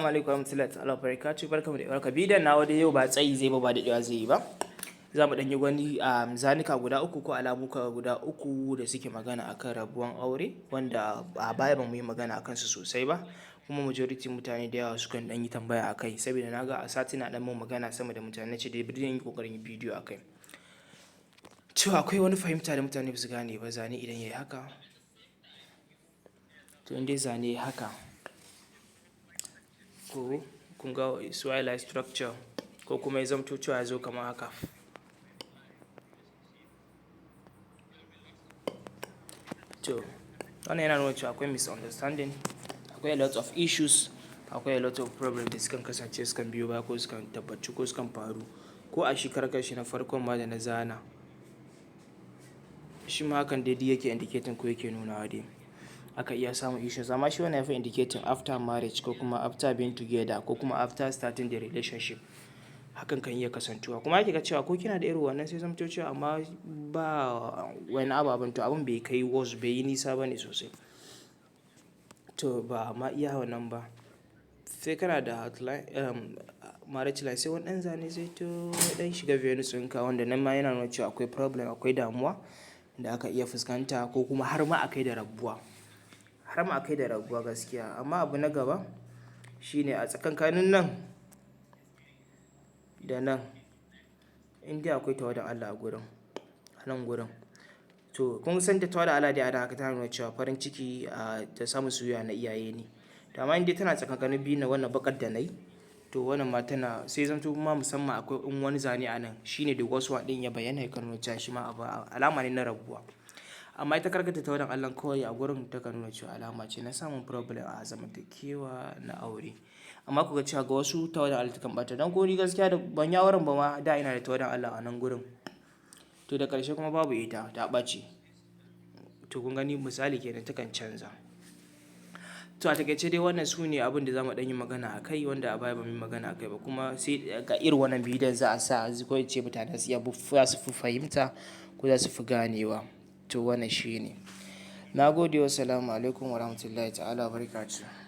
Alaikum warahmatullahi ta'ala wabarakatuh. Barkanmu da warhaka. Bidiyon nawa dai yau ba tsayi zai ba, ba daɗewa zai yi ba. Za mu ɗan yi wani zanuka guda uku ko alamuka guda uku da suke magana akan rabuwan aure, wanda a baya ba mu yi magana akan su sosai ba, kuma majority mutane da yawa sukan ɗan yi tambaya a kai, saboda na ga a sati na ɗan mun magana sama da mutane, na ce dai bari in yi ƙoƙarin yin bidiyo a kai. Cewa akwai wani fahimta da mutane ba su gane ba: zane idan ya yi haka, to in dai zane haka, ko kun ga swirl structure, ko kuma ya zamto cewa ya zo kamar haka, to wannan yana nuna cewa akwai misunderstanding, akwai a lot of issues, akwai a lot of problems da sukan kasance, sukan biyo baya, ko sukan tabbaci, ko sukan faru. Ko a shi karan kanshi na farkon ma da na zana, shi ma hakan dai yake indicating ko yake nunawa dai aka iya samun issues. Amma shi wannan ya fi indicating after marriage, ko kuma after being together, ko kuma after starting the relationship, hakan kan iya kasancewa. Kuma ake ga cewa ko kina da irin wannan, sai zamto cewa amma ba wani ababen, to abun bai kai worse, bai yi nisa ba ne sosai. To ba ma iya wannan ba, sai kana da outline marriage line, sai wani ɗan zane sai to ɗan shiga Venus ɗinka, wanda nan ma yana nuna cewa akwai problem, akwai damuwa da aka iya fuskanta, ko kuma har ma a kai da rabuwa, har ma a kai da rabuwa gaskiya. Amma abu na gaba shine a tsakankanin nan da nan, in dai akwai tawadan Allah a gurin, a nan gurin, to kun san da tawadan Allah dai a haka tana nuna cewa farin ciki da samun soyayya na iyaye ne. To amma in dai tana tsakankanin biyun nan, wannan baƙar da nayi, to wannan ma tana sai zamto ma musamman akwai in wani zane a nan, shine the worst one ɗin ya bayyana, yakan nuna cewa shi ma abu alama ne na rabuwa. Amma ita karkata tawadan Allah kawai a gurin, takan nuna cewa alama ce na samun problem a zamantakewa na aure. Amma ku ga cewa ga wasu tawadan Allah takan ɓata. Don ko ni gaskiya da ban yi auren ba ma, da ina da tawadan Allah a nan gurin. To da ƙarshe kuma babu ita, ta ɓace. To kun gani, misali kenan, takan canza. To a takaice dai wannan su ne abin da za mu ɗan yi magana a kai, wanda a baya ba mu yi magana a kai ba, kuma sai ga irin wannan bidiyon za a sa ko in ce mutane su iya za su fi fahimta ko za su fi ganewa. To wannan shi ne. Na gode, wassalamu alaikum warahmatullahi ta'ala wabarakatuh.